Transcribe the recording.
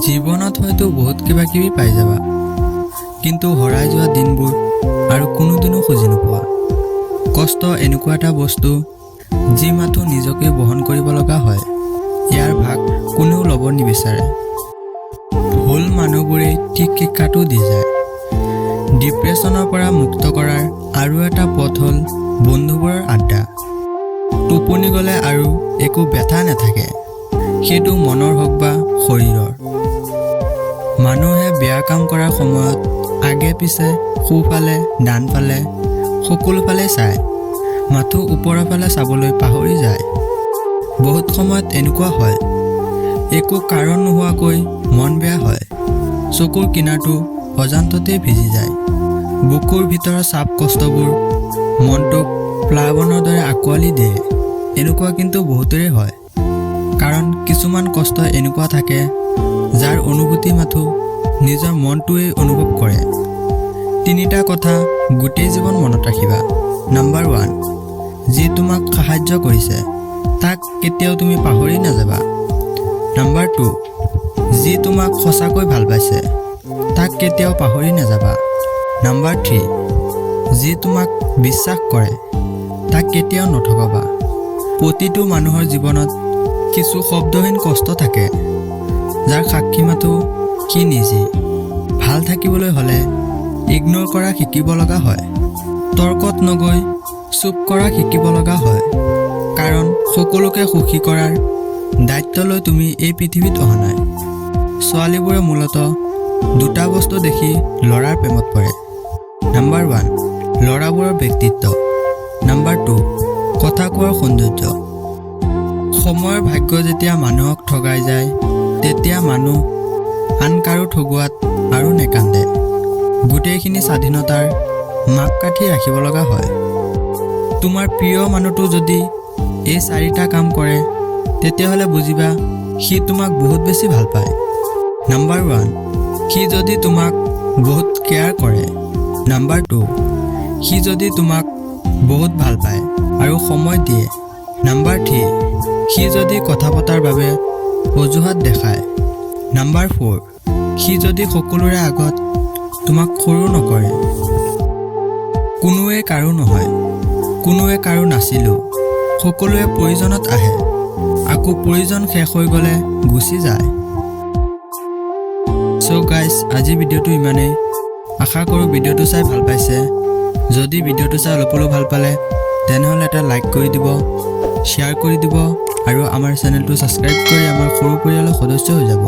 জীৱনত হয়তো বহুত কিবা কিবি পাই যাবা, কিন্তু হেৰাই যোৱা দিনবোৰ আৰু কোনোদিনো খুজি নোপোৱা। কষ্ট এনেকুৱা এটা বস্তু যি মাথো নিজকে বহন কৰিব লগা হয়। ইয়াৰ ভাগ কোনেও ল'ব নিবিচাৰে। ভুল মানুহবোৰেই ঠিক শিক্ষাটো দি যায়। ডিপ্ৰেশ্যনৰ পৰা মুক্ত কৰাৰ আৰু এটা পথ হ'ল বন্ধুবোৰৰ আড্ডা। টোপনি গ'লে আৰু একো ব্যথা নাথাকে, সেইটো মনৰ হওক বা শৰীৰৰ। মানুহে বেয়া কাম কৰাৰ সময়ত আগে পিছে, সোঁফালে ডানফালে, সকলোফালে চায়, মাথো ওপৰৰ ফালে চাবলৈ পাহৰি যায়। বহুত সময়ত এনেকুৱা হয়, একো কাৰণ নোহোৱাকৈ মন বেয়া হয়, চকুৰ কিনাৰটো অজান্ততেই ভিজি যায়। বুকুৰ ভিতৰৰ চাপ কষ্টবোৰ মনটোক প্লাৱনৰ দৰে আঁকোৱালি দিয়ে। এনেকুৱা কিন্তু বহুতৰে হয়, কাৰণ কিছুমান কষ্ট এনেকুৱা থাকে যাৰ অনুভূতি মাথো নিজৰ মনটোৱেই অনুভৱ কৰে। তিনিটা কথা গোটেই জীৱন মনত ৰাখিবা। নাম্বাৰ 1, যি তোমাক সাহায্য কৰিছে তাক কেতিয়াও তুমি পাহৰি নাযাবা। নাম্বাৰ 2, যি তোমাক সঁচাকৈ ভাল পাইছে তাক কেতিয়াও পাহৰি নাযাবা। নাম্বাৰ 3, যি তোমাক বিশ্বাস কৰে তাক কেতিয়াও নঠগাবা। প্ৰতিটো মানুহৰ জীৱনত কিছু শব্দহীন কষ্ট থাকে, যাৰ সাক্ষী মাথো সি নিজেই। ভাল থাকিবলৈ হ'লে ইগন'ৰ কৰা শিকিব লগা হয়, তৰ্কত নগৈ চুপ কৰা শিকিব লগা হয়, কাৰণ সকলোকে সুখী কৰাৰ দায়িত্ব লৈ তুমি এই পৃথিৱীত অহা নাই। ছোৱালীবোৰে মূলতঃ দুটা বস্তু দেখি ল'ৰাৰ প্ৰেমত পৰে। নাম্বাৰ 1, ল'ৰাবোৰৰ ব্যক্তিত্ব। নাম্বাৰ 2, কথা কোৱাৰ সৌন্দৰ্য। সময়ৰ ভাগ্য যেতিয়া মানুহক ঠগাই যায়, তেতিয়া মানুহ আন কাৰো ঠগোৱাত আৰু নেকান্দে। গোটেইখিনি স্বাধীনতাৰ মাপকাঠি ৰাখিব লগা হয়। তোমাৰ প্ৰিয় মানুহটো যদি এই চাৰিটা কাম কৰে, তেতিয়াহ'লে বুজিবা সি তোমাক বহুত বেছি ভাল পায়। নাম্বাৰ 1, সি যদি তোমাক বহুত কেয়াৰ কৰে। নাম্বাৰ 2, সি যদি তোমাক বহুত ভাল পায় আৰু সময় দিয়ে। নাম্বাৰ 3, সি যদি কথা পতাৰ বাবে অজুহাত দেখায়। নাম্বাৰ 4, সি যদি সকলোৰে আগত তোমাক সৰু নকৰে। কোনোৱে কাৰো নহয়, কোনোৱে কাৰো নাছিলো। সকলোৱে প্ৰয়োজনত আহে, আকৌ প্ৰয়োজন শেষ হৈ গ'লে গুচি যায়। চ' গাইজ, আজি ভিডিঅ'টো ইমানেই। আশা কৰোঁ ভিডিঅ'টো চাই ভাল পাইছে। যদি ভিডিঅ'টো চাই অলপ হ'লেও ভাল পালে, তেনেহ'লে এটা লাইক কৰি দিব, শ্বেয়াৰ কৰি দিব আৰু আমাৰ চেনেলটো ছাবস্ক্ৰাইব কৰি আমাৰ সৰু পৰিয়ালৰ সদস্য হৈ যাব।